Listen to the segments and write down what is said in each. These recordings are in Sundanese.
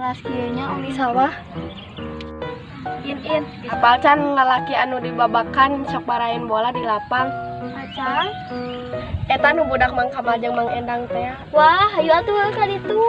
Panas kieu nya di sawah. In in. Apal can lalaki anu dibabakan sok barain bola di lapang? Acan. Eta nu budak Mang Kamal jeung Mang Endang teh. Wah, hayu atuh ka ditu.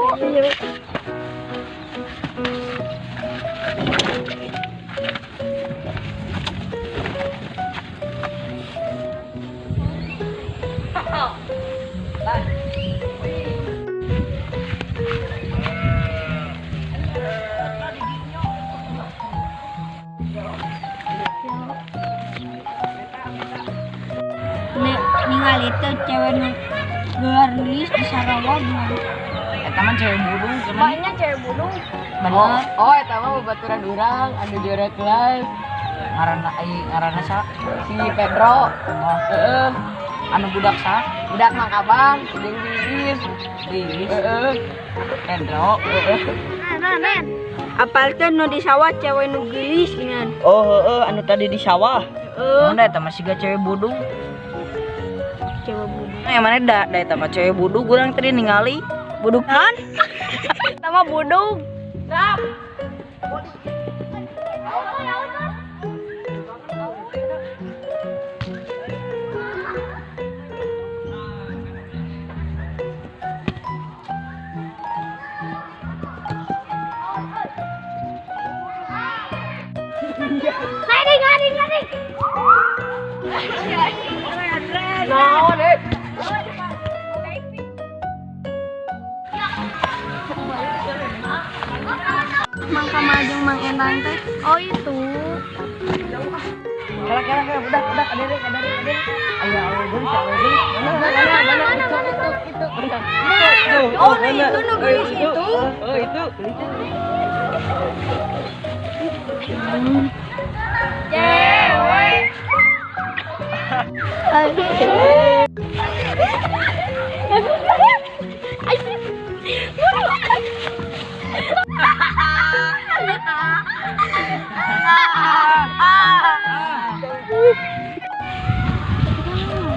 Ningali teh cewek nu geulis di Sarawak gimana? Eta mah cewek budung cuman. Banyak cewek budung. Bener. Oh, eta mah babaturan urang anu juara kelas. Ngaranna ai ngaranna sa? Si Pedro. Oh, Heeh. Anu budak sa? Budak Mang Abang jeung Liis. Liis. Heeh. Pedro. Heeh. Nah, Apal teh nu di sawah cewek nu geulis geuningan. Oh, heeh, anu tadi di sawah. Heeh. Mun da eta mah siga cewek budung. Cewek budung. Nah, yang mana da eta mah cewek budung urang tadi ningali. Buduk kan? Eta mah budung. Rap. Ngaring, ngaring, ngaring. Naon eh? Mang Kamal jeung Mang Endang teh. Oh, itu. Kala kala kala budak budak adere adere adere. Aya awewe geulis awewe geulis. Mana mana mana itu itu. Oh, nu itu nu geulis itu. Oh, itu. Cewek.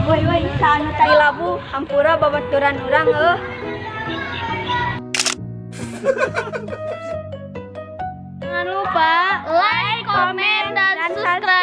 Woi woi, sa anu tadi labu hampura babaturan urang eueuh. Jangan lupa like, komen, dan subscribe.